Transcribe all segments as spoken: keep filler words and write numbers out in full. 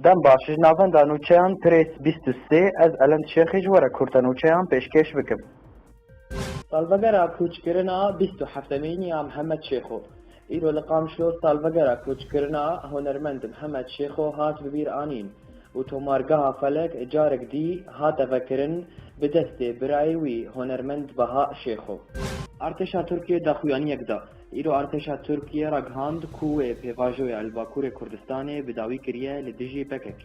Dem baş, ji navenda nûçeyan Prês bîst û sê, ez Elend Şêxî ji we re kurte nûçeyan pêşkêş bikim. Salvegera kûçkirina bîst û heftemîn ya Mihemed Şêxo. Îro li Qamişlo salvegera kûçkirina hunermend Mihemed Şêxo hat bi bîr anîn û tomargeha Felek carek dî hate vekirin bi destê birayê wî hunermend Beha Şêxo. Artêşa Tirkiyê daxuyaniyek da. Îro artêşa Tirkiyê ragihand ku wê pêvajoya li Bakurê Kurdistanê bi dawî kiriye li dijî P K K,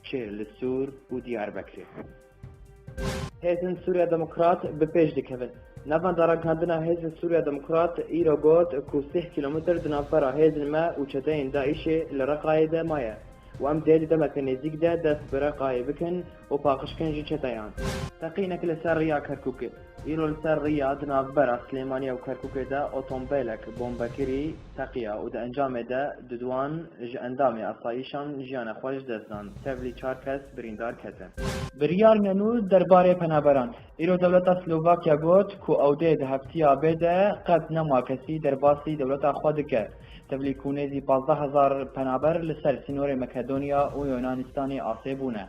Çêr li Sûr û Diyarbekirê. Hêzên Sûriya Demokrat bi pêş dikevin. Navenda ragihandina Hêzên Sûriya Demokrat îro got ku sih kîlometr di navbera hêzên me û çeteyên DAIŞê li Reqayê de maye û em dê di demeke nêzîk de dest bi Reqayê bikin û paqij kin ji çeteyan. Teqînek li ser riya Kerkûkê. Îro li ser riya di navbera Silêmaniye û Kerkûkê de otombêlek bombekirî teqiya û di encamê de duduwan ji endamê asayîşan jiyana xwe ji dest dan. Tevlî çar kes birîndar ketin. Biryar menû derbarê penaberan. Îro dewleta Slovakya got ku ew dê di heftiya bê de qet nema kesî derbasî dewleta xwe dike. Tevlî ku nêzî pazdeh hezar penaber li ser sînorê Makedonya û Yunanistanê asê bûne.